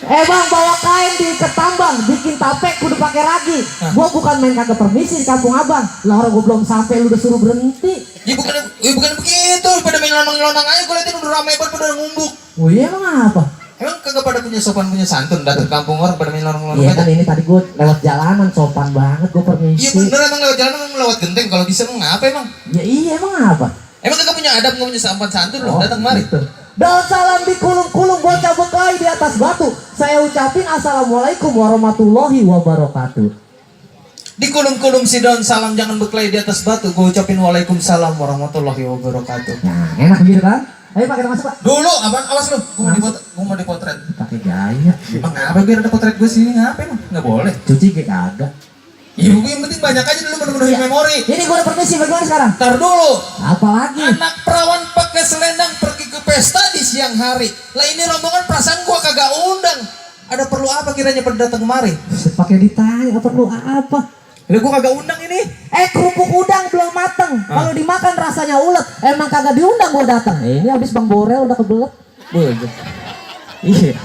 Bang, bawa kain di ketambang, bikin tape kudu pakai ragi. Gua bukan main kagak permisi di kampung abang. Lah orang gua belum sampai lu udah suruh berhenti. Ya bukan begitu, pada main lonang-lonang aja. Gue liatin udah ramai banget, pada ngumbuk. Oh iya, emang apa? Emang kagak pada punya sopan, punya santun datang kampung orang pada main lonang-lonang Iya aja. kan, ini tadi gua lewat jalanan sopan banget, gua permisi. Iya bener, emang lewat jalan emang lewat genteng. Kalau bisa emang ngapa emang? Ya iya, emang apa? Emang kagak punya adab, nggak punya sopan santun loh, datang mari. Gitu. Daun salam di kulung-kulung bocah beklai di atas batu. Saya ucapin assalamualaikum warahmatullahi wabarakatuh. Di kulung-kulung si daun salam jangan berkelahi di atas batu. Gue ucapin waalaikumsalam warahmatullahi wabarakatuh. Nah, enak gitu kan? Ayo Pak, kita masuk Pak. Dulu, abang awas lu, gue mau dipotret. Pakai gaya. Emang ngapa biar ada potret gue sini, ngapa emang? Nggak boleh. Cuci kayak kagak. Iya, gue yang penting banyak aja dulu memenuhi memori. Ini gue udah permisi, bagaimana sekarang? Ntar dulu. Apalagi? Anak perawan pakai selendang pergi ke pesta di siang hari. Lah ini rombongan perasaan gua kagak undang. Ada perlu apa kiranya pada datang kemari? Pakai ditanya, perlu apa? Lah gua kagak undang ini. Kerupuk udang belum mateng. Kalau dimakan rasanya ulet. Emang kagak diundang gua datang. Ini habis Bang Borel udah kebelet. Iya.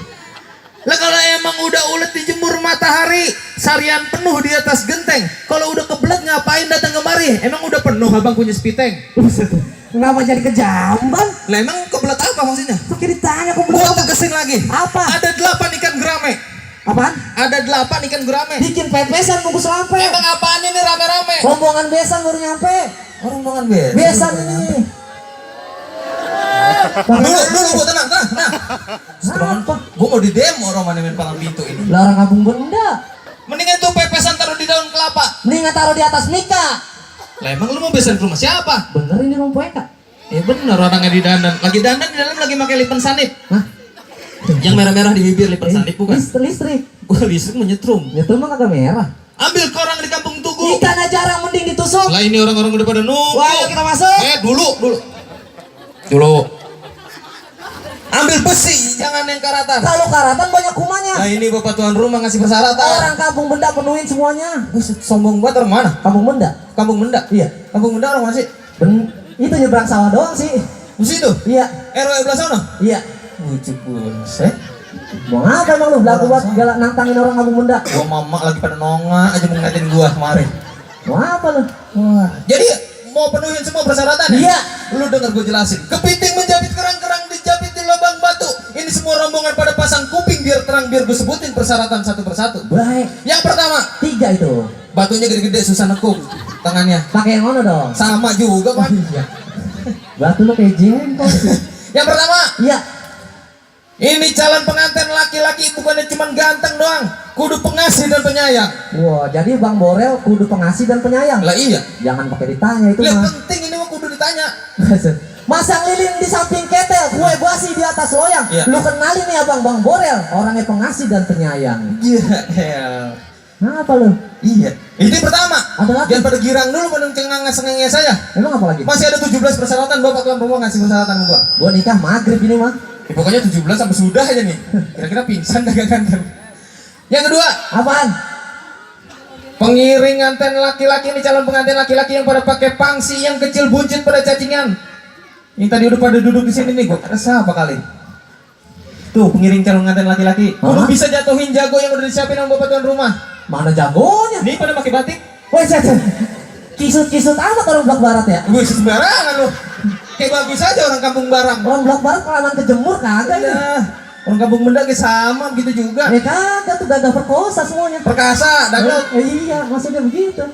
Lah kalau emang udah ulet dijemur matahari, sarian penuh di atas genteng. Kalau udah kebelet ngapain datang kemari? Emang udah penuh abang punya spiteng? Kenapa jadi kejamban? Lah emang kebelet apa maksudnya? Pakai ditanya kok Gua belum. tegesin lagi. Apa? Ada 8 ikan gurame. Apaan? Ada 8 ikan gurame. Bikin pepesan bungkus lampe. Emang apaan ini rame-rame? Rombongan besan baru nyampe. Rombongan besan. Besan ini. Dulu gua tenang. Apa? Gua mau di demo orang manemin palang pintu ini. Larang kampung benda. Mendingan tuh pepesan taruh di daun kelapa. Mendingan taruh di atas nikah. Lah emang lu mau besan ke rumah siapa? Bener ini rumah Eka. Ya bener orangnya di dandan. Lagi dandan di dalam lagi pakai lipan sanip. Hah? Yang merah-merah di bibir lipan sanip bukan? Listrik. Gua listrik menyetrum. Itu mah kagak merah. Ambil korang di kampung Tugu. Ikannya jarang, mending ditusuk. Lah ini orang-orang udah pada nunggu. Wah, ayo kita masuk. Dulu. Ambil besi, jangan yang karatan. Kalau karatan banyak kumannya. Nah ini bapak tuan rumah ngasih persyaratan. Orang kampung benda penuhin semuanya. Buset, sombong banget, orang mana? Kampung benda. Kampung Benda. Iya. Kampung Benda orang mana sih? Itu nyebrang sawah doang sih. Di situ. Iya. RW belah sana. Iya. Bucuk buset. Mau ngapa emang lu belagu buat galak nantangin orang kampung benda? Gua mama lagi pada nongak aja mau ngeliatin gua kemarin. Mau apa lu? Wah. Jadi mau penuhin semua persyaratan ya? Iya. Lu denger gua jelasin. Kepiting menjepit kerang-kerang dijepit di lubang batu. Ini semua rombongan pada pasang kuping biar terang, biar gua sebutin persyaratan satu persatu. Baik. Yang pertama, 3 itu. batunya gede-gede susah nekuk tangannya. Pakai yang mana dong? Sama juga kan. Iya. Batu lu kayak jengkol. Yang pertama, Iya. ini calon pengantin laki-laki bukannya cuma ganteng doang, kudu pengasih dan penyayang. Wah, jadi Bang Borel kudu pengasih dan penyayang. Lah iya. Jangan pakai ditanya itu Yang mah. penting ini mah kudu ditanya. Masang lilin di samping ketel, kue basi di atas loyang. Iya. Lu kenalin nih abang Bang Borel, orangnya pengasih dan penyayang. Iya. Apa lu? Iya. Ini pertama. Ada lagi? Jangan pada girang dulu pada cengang-cengengnya saya. Emang apa lagi? Masih ada 17 persyaratan bapak tuan rumah ngasih persyaratan ke gua. Gua nikah maghrib ini mah. Ya, pokoknya 17 sampai sudah aja nih. Kira-kira pingsan kagak kan? Yang kedua, Apaan? pengiring nganten laki-laki ini calon pengantin laki-laki yang pada pakai pangsi yang kecil buncit pada cacingan. Yang tadi udah pada duduk di sini nih, gua rasa apa kali? Tuh pengiring calon pengantin laki-laki. Lu bisa jatuhin jago yang udah disiapin sama bapak tuan rumah. Mana jagonya? Nih pada pakai batik. Woi, kisut-kisut amat orang belak barat ya. Gue sembarangan lu. Kayak bagus aja orang kampung barang. Orang belak barat kelamaan kejemur kagak ya. Ya, orang kampung Benda kayak sama gitu juga. Kagak tuh gagah perkosa semuanya. Perkasa, daglok. Iya, maksudnya begitu.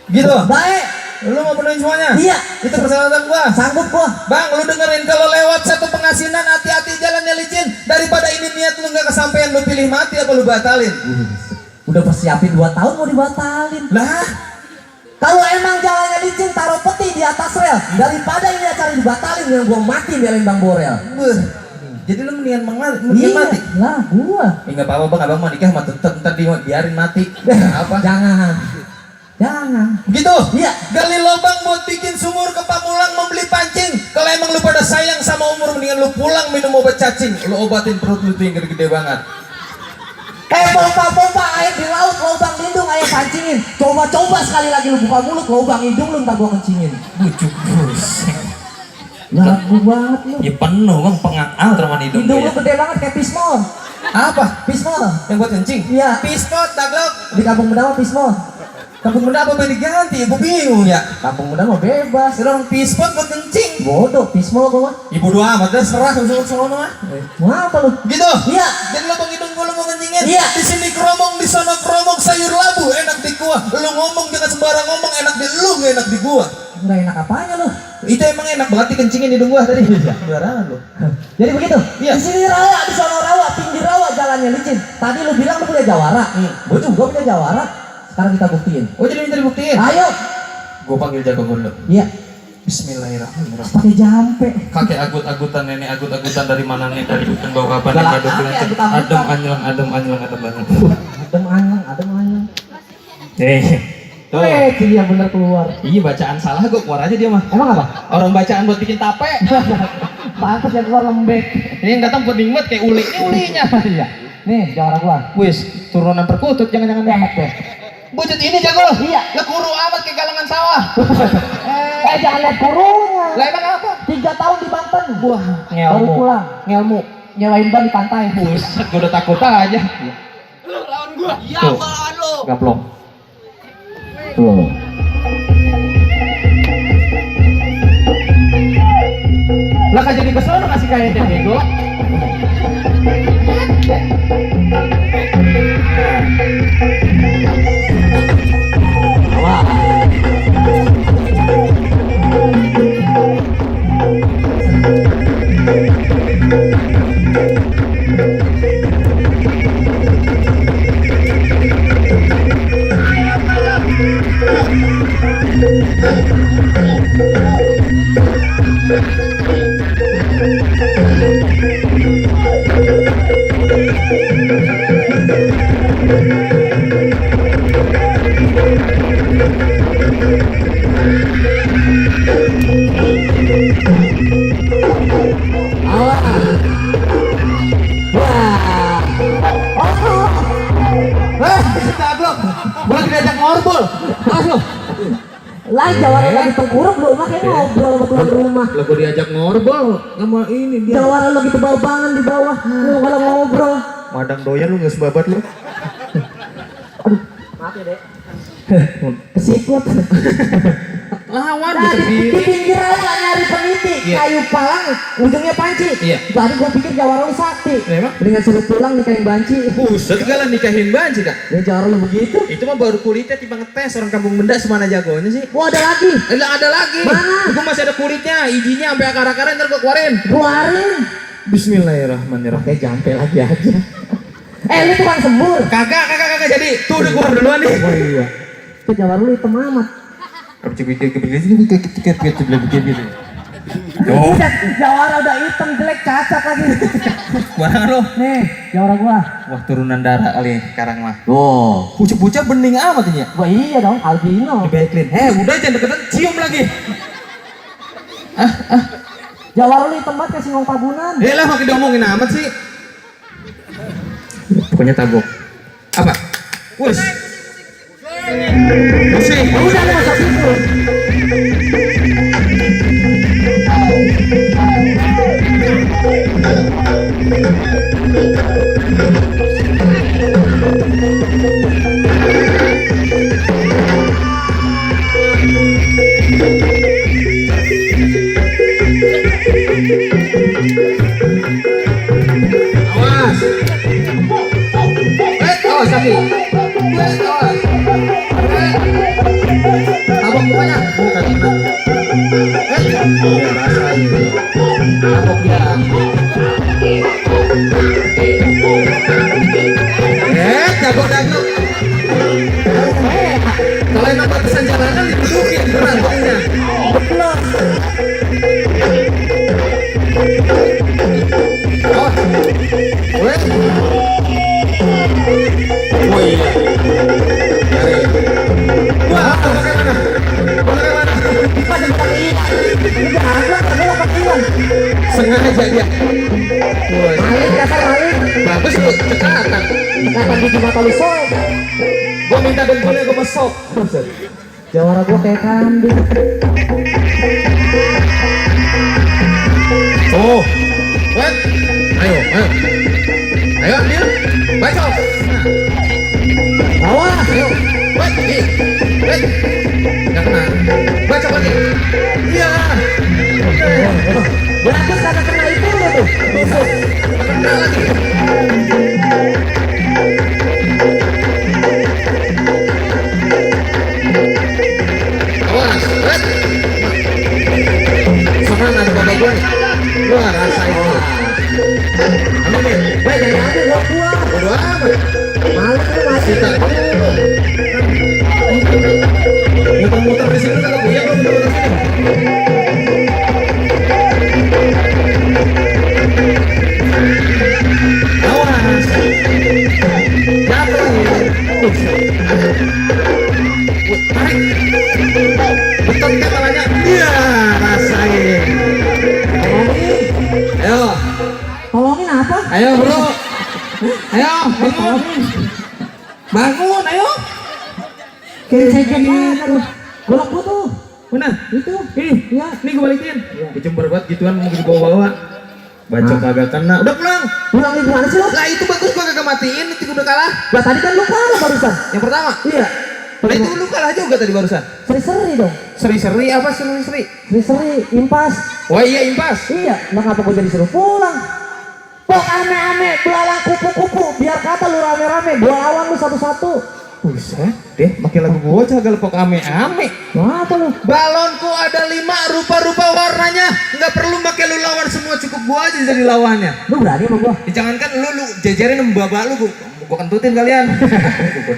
Gitu. Baik. Lu mau penuhin semuanya? Iya. Itu persyaratan gua. Sanggup gua. Bang, lu dengerin kalau lewat satu pengasinan hati-hati jalannya licin. Daripada ini niat lu nggak kesampaian, lu pilih mati apa lu batalin? Udah persiapin 2 tahun mau dibatalin. Lah, Kalau emang jalannya licin taruh peti di atas rel. Daripada ini acara dibatalin yang gua mati belain Bang Borel. jadi lu mendingan mendingan mati. Lah gua. Enggak apa-apa bang, abang mau nikah mah tetep ntar biarin mati. Apa? Jangan. Begitu? Iya. Gali lubang buat bikin sumur ke Pamulang membeli pancing. Kalau emang lu pada sayang sama umur, mendingan lu pulang minum obat cacing. Lu obatin perut lu tuh yang gede-gede banget. Pompa air di laut, lubang lindung air pancingin. Coba sekali lagi lu buka mulut, lubang hidung lu ntar gua kencingin. Bujuk bus. Lagu banget lu. Ya penuh bang, pengakal teman hidung. Hidung lu gede banget kayak pismon. Apa? Pismol. Yang buat kencing? Iya. Pispot, daglok. Di kampung muda mah pismol. Kampung muda apa boleh diganti? Ibu bingung ya. Kampung muda mah bebas. Orang pispot buat kencing. Bodoh, pismol gua mah. Ibu doa amat dah serah sono mah. Mau apa lu? Gitu. Iya. Jadi lo hidung gua mau kencingin. Iya. Di sini keromong, di sana keromong, sayur labu enak di gua. Lu ngomong jangan sembarang ngomong, enak di lu, gak enak di gua. Enggak enak apanya lu? Itu emang enak banget dikencingin hidung gua tadi. Sembarangan lu. Jadi begitu. Iya. Di sini rawa, di sana rawa, pinggir rawa jalannya licin. Tadi lu bilang lu punya jawara. Gua juga punya jawara. Sekarang kita buktiin. Oh jadi minta dibuktiin? Ayo. Gua panggil jago dulu. Iya. Bismillahirrahmanirrahim. Pakai jampe. Kakek agut-agutan, nenek agut-agutan dari mana nih? Dari bawa kapan? Galak Adem kakek, agut-agutan. adem banget. Adem anyang. Tuh. Dia bener keluar. Iya bacaan salah gua keluar aja dia mah. Emang apa? Orang bacaan buat bikin tape. Pantas yang keluar lembek. Ini yang datang buat nikmat kayak uli. Ini ulinya. Iya. Nih, jawara gua. Wis, turunan perkutut jangan-jangan deh. Bucut ini jago. Iya. Lah kuru amat kayak galangan sawah. Jangan lihat kurungnya. Lah emang apa? 3 tahun di Banten. Wah, Baru pulang. Ngelmu. Nyewain ban di pantai. Buset, gua udah takut aja. Lu lawan gua. Iya, Tuh. gua lawan lu. Gaplok. Tuh. Lah kan jadi kesel lu kasih kayak bego. Gua lagi diajak ngorbol. Aduh. Lah jawara lagi tengkurap lu mah kayak ngobrol sama tuan rumah. Lah gua diajak ngorbol sama ini dia. Jawara lagi tebal banget di bawah. Lu kalau ngobrol. Madang doyan lu nggak sebabat lu. Maaf ya, Dek. Kesikut. Lawan Nah, di pinggir rawa nyari peniti, Iya. kayu palang, ujungnya panci. Iya. Tadi gua pikir jawara lu sakti. Emang? Dengan suruh pulang nikahin banci. Buset segala nikahin banci dah. Ya jawara lu begitu. Itu mah baru kulitnya timbang ngetes orang kampung benda semana jagonya sih. Wah ada lagi. Ada lagi. Mana? Gua masih ada kulitnya, ijinya sampai akar-akarnya ntar gua keluarin. Keluarin. Bismillahirrahmanirrahim. Pakai jampe lagi aja. Lu tukang sembur. Kagak jadi. Tuh udah keluar duluan nih. Oh iya. Itu jawara lu hitam amat. Udah, jawara udah hitam jelek cacat lagi. Barang lo. Nih, jawara gua. Wah turunan darah kali sekarang mah. Oh. Pucuk-pucuk bening amat ini ya. Wah iya dong, albino. Backlin. Udah jangan deketan, cium lagi. Jawara lu hitam banget kayak singkong tabunan. Lah makin diomongin amat sih. Pokoknya tabok. Apa? Wus. Musik. Udah lu masuk situ. Awas. Awas kaki. Awas. Tabok mukanya. Bukan kita. Rasain. Tabok dia. Jago. Kalau emang batasan jalanan didudukin beneran pokoknya. Belum. Oh iya. Wah, bagaimana? Udah ada, tapi lo ketilan. Sengaja dia. Woi, Maling, dasar maling. bagus lu cekatan. Kata gigi mata lu soek. Gua minta dengkulnya gua mesok. Jawara gua kayak kambing. Oh, what? Ayo. Ayo ambil. Bacok. Nah. Awas. Ayo. Wait. Wait. Nggak kena. Bacok lagi. Iya. Bagus karena kena itu lo tuh. Tusuk. Kena lagi. Awas. Wait. Sana ada bapak gue. Wah, rasain. Ambil nih. Baik, jangan ambil gua. Bodo amat. Malu lu masih. Muter-muter di sini kalau goyang lo muter-muter sini. Awas. Jatuh. Tarik. Betul kepalanya. Iya, rasain. Ayo. Tolongin apa? Ayo bro. Ayo bangun. Bangun ayo. Kecek aduh. Golok gua tuh. Mana? Itu. Ini. Iya. Ini gue balikin. Dicember banget gituan mau dibawa-bawa. Bacok kagak kena. Udah pulang. Pulang di mana sih lo? Lah itu bagus gua kagak matiin, itu udah kalah. Lah tadi kan lu kalah barusan. Yang pertama. Iya. Lah itu lu kalah juga tadi barusan. Seri-seri dong. Seri-seri apa seri-seri? Seri-seri impas. Oh iya impas. Iya, lah ngapa gua jadi suruh pulang? Pok ame-ame, belalang kupu-kupu, biar kata lu rame-rame, gua lawan lu satu-satu. Buset deh, makin lagu gua jagal pok ame-ame. Ngapa lu? Balonku ada 5 rupa-rupa warnanya. Nggak perlu pakai lu lawan semua, cukup gua aja jadi lawannya. Lu berani sama gua? Ya, jangankan lu jejerin membaba lu, gua kentutin kalian.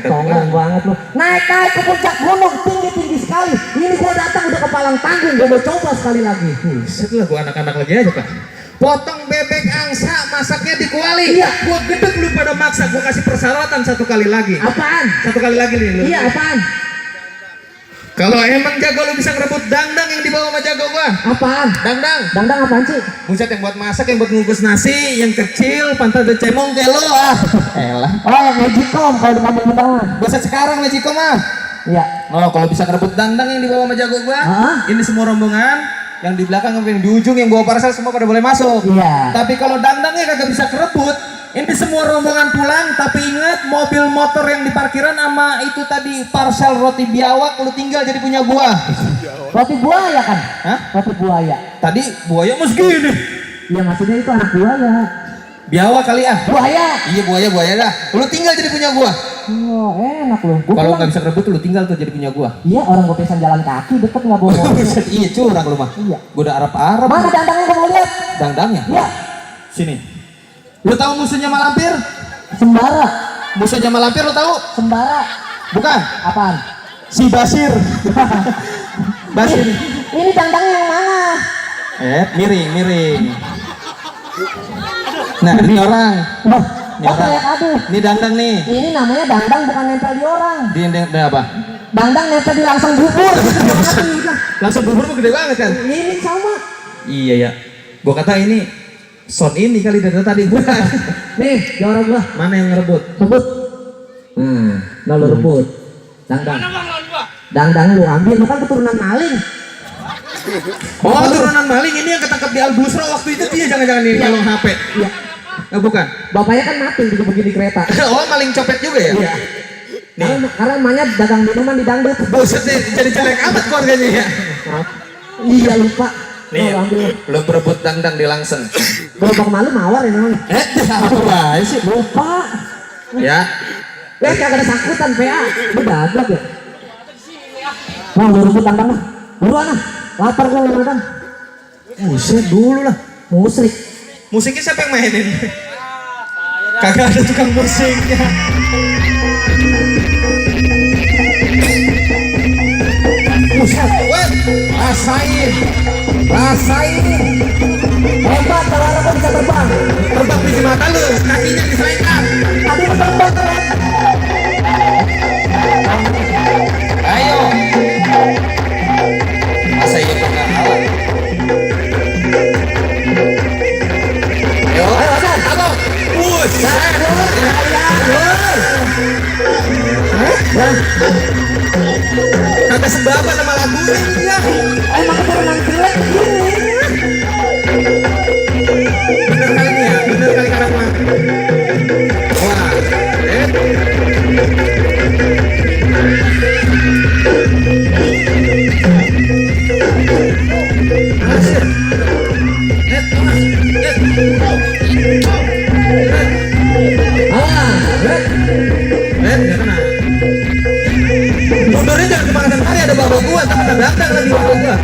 Songong banget lu. Naik ke puncak gunung, tinggi-tinggi sekali. Ini gua datang udah kepalang tanggung, gua mau coba sekali lagi. Buset lah, gua anak-anak lagi aja pak. Potong bebek angsa, masaknya di kuali. Iya. Gua gedek lu pada maksa, gua kasih persyaratan satu kali lagi. Apaan? Satu kali lagi nih lu. Iya, apaan? Kalau emang jago lu bisa ngerebut dangdang yang dibawa sama jago gua. Apaan? Dangdang. Dangdang apaan sih? Buset, yang buat masak, yang buat ngukus nasi, yang kecil, pantat cemong kayak lu ah. Elah. Oh, yang magicom kalau di kampung undangan. Buset sekarang Magicom mah. Iya. Oh, kalau bisa ngerebut dangdang yang dibawa sama jago gua, Hah? ini semua rombongan, yang di belakang yang di ujung yang bawa parcel semua pada boleh masuk. Iya. Tapi kalau dangdangnya kagak bisa kerebut, ini semua rombongan pulang. Tapi ingat, mobil motor yang di parkiran sama itu tadi parcel roti biawak lu tinggal jadi punya gua. Roti buaya kan? Hah? Roti buaya. Tadi buaya mas gini. Iya, maksudnya itu anak buaya. Biawak kali ah. Buaya. Iya buaya dah. Lu tinggal jadi punya gua. Oh, enak lu. Gua Kalau pulang. nggak bisa kerebut lu tinggal tuh jadi punya gua. Iya, orang gua pesan jalan kaki deket nggak bawa mobil. Buset, iya curang lu mah. Iya. Gua udah Arab. Mana dangdangnya gua mau lihat? Dangdangnya. Iya. Sini. Lu tahu musuhnya Malampir? Sembara. Musuhnya Malampir lu tahu? Sembara. Bukan. Apaan? Si Basir. Basir. Ini dangdangnya yang mana? Miring. Nah, ini orang. Oh, Ini oh orang. kayak aduh. Ini dangdang nih. Ini namanya dangdang bukan nempel di orang. Dia apa? Dangdang nempel di langsung bubur. Langsung bubur mah gede banget kan? Ini sama. Iya ya. Gua kata ini son ini kali dari tadi bukan. Nih, juara gua. Mana yang ngerebut? Rebut. Nah lu rebut. Dangdang. Mana bang lawan gua? Dangdang lu ambil, lu kan keturunan maling. Oh, turunan maling ini yang ketangkap di Albusro waktu itu dia jangan-jangan nih nyolong HP. Iya. Bukan. Bapaknya kan mati di begini kereta. Oh, maling copet juga ya? Iya. Karena emaknya dagang minuman di dangdut. Buset deh, jadi jelek amat keluarganya ya. Iya lupa. Nih, Oh, ambil. lu berebut dangdang di Langseng. Gerobak malu mawar ya namanya. Apa sih? Lupa. Ya, Kagak ada sangkutan PA. Lu dadak ya. Wah, lu rebut dangdang lah. Buruan ah. Lapar gua dangdang. buset dulu lah. Musrik. Musiknya siapa yang mainin? Kagak ada tukang musiknya. Buset, weh, rasain. Hebat kalau gua bisa terbang. Terbang di mata lu, kakinya diselengkat. Tadi lu terbang keren. Ayo. Masa iya gua nggak kalah? Ayo, Hasan. apa? Kagak sebaba nama lagunya ya. Emang keturunan jelek gini. Bener kali nih ya, bener kali karakter. Mundurnya jangan kemakan kali, ada bawa gua, tak ada dandang lagi bawa gua.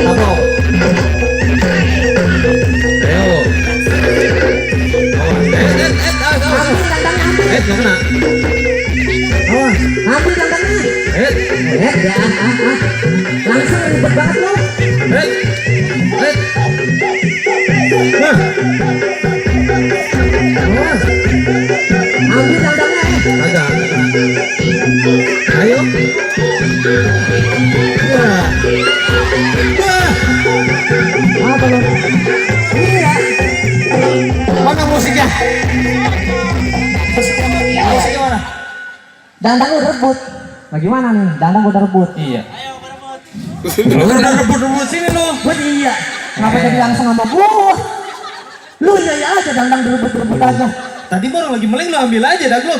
Apa? Ayo. Jangan kena. Awas, ambil dandangnya. Ya, langsung ribet banget lo. Awas, ambil dandangnya. Agak. Ayo. Wah. Apa lo? Ini ya. Mana musiknya? Musiknya mana? Dandang udah rebut. Bagaimana nih? Dandang udah rebut. Iya. Lu udah rebut-rebut sini lu. Buat iya. Kenapa jadi langsung sama gua? Lu ya aja dandang rebut-rebut aja. Tadi baru lagi meling, lu ambil aja dah lu.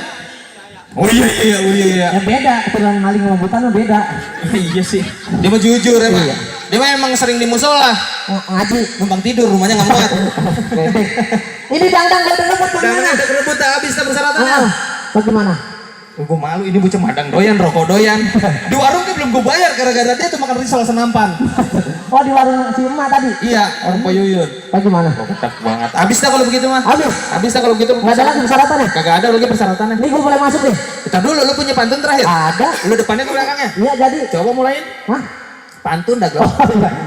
Oh iya. Ya beda, aturan maling sama butan mah beda. Iya sih. Dia mah jujur emang. Iya. Dia mah emang sering di musola. Ngaji. Numpang tidur, rumahnya nggak muat. Ini dandang udah rebut bagaimana? Udah kerebut, tak habis tak persyaratannya. Bagaimana? Gue malu, ini bocah madang doyan, rokok doyan. Di warung kan belum gue bayar, gara-gara dia tuh makan risol senampan. Oh di warung si emak tadi? Iya, warung Pak Yuyun. Bagaimana? Ketak banget. Habis dah kalau begitu mah. Habis dah kalau begitu. Nggak ada lagi persyaratannya? Kagak ada lagi persyaratannya. Ini gue boleh masuk nih? Kita dulu, lu punya pantun terakhir? Ada. Lu depannya ke belakangnya? Iya jadi. Coba mulain. Hah? Pantun dah gue.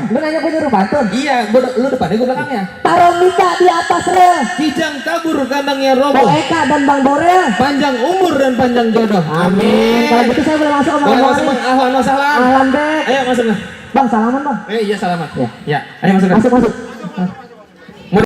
Lu nanya gue nyuruh pantun? Iya, lu depannya gue belakangnya. Taruh Mika di atas rel. Kijang kabur kandangnya Bang roboh. Eka dan Bang Borel. Panjang umur dan panjang jodoh. Amin. Kalau gitu saya boleh masuk sama Boleh Bang masuk bang, ahlan wa sahlan. Ahlan Bek. Ayo masuk. Bang salaman bang. Iya selamat. Ya. Ya, ayo masuk. Masuk.